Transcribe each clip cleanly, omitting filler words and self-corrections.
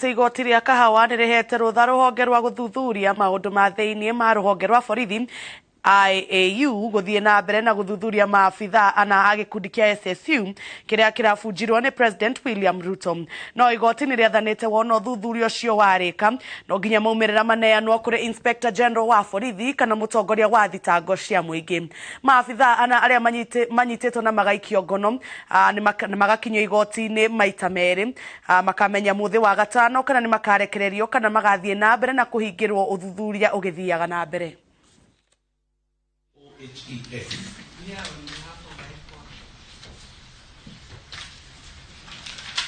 Igoti rĩa Kahawa nĩ rĩhete rũtha rũhonge rwa gũthuthuria maũndũ ma thĩinĩ ma rũhonge rwa borithi IAU gũthiĩ na mbere na gũthuthuria maabithaa ana a gĩkundi kĩa SSU kĩrĩa kĩrabunjirwo nĩ President William Ruto. No igoti nĩ rĩathanĩte wona ũthuthuria ũcio warĩka no nginya maumĩrĩra maneanwo kũrĩ Inspector General wa borithi kana mũtongoria wa thitango cia mũingĩ. Maabithaa ana arĩa manyitĩtwo na magaikio ngono nĩ magakinyio igoti-inĩ maita merĩ, makamenya mũthĩ wa gatano kana nĩ makarekererio kana magathiĩ na mbere na kũhingĩrwo ũthuthuria ũgĩthiaga na mbere. HEF.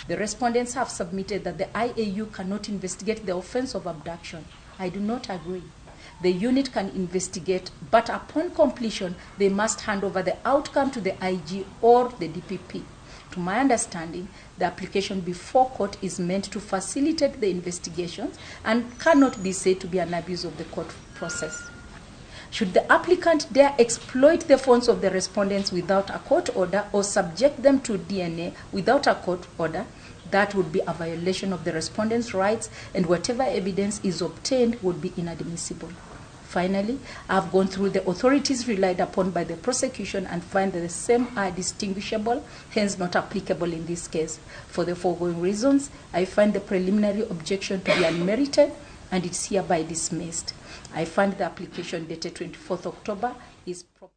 The respondents have submitted that the IAU cannot investigate the offense of abduction. I do not agree. The unit can investigate, but upon completion, they must hand over the outcome to the IG or the DPP. To my understanding, the application before court is meant to facilitate the investigations and cannot be said to be an abuse of the court process. Should the applicant dare exploit the phones of the respondents without a court order or subject them to DNA without a court order, that would be a violation of the respondents' rights, and whatever evidence is obtained would be inadmissible. Finally, I've gone through the authorities relied upon by the prosecution and find that the same are distinguishable, hence not applicable in this case. For the foregoing reasons, I find the preliminary objection to be unmerited and it's hereby dismissed. I find the application dated 24th October is proper.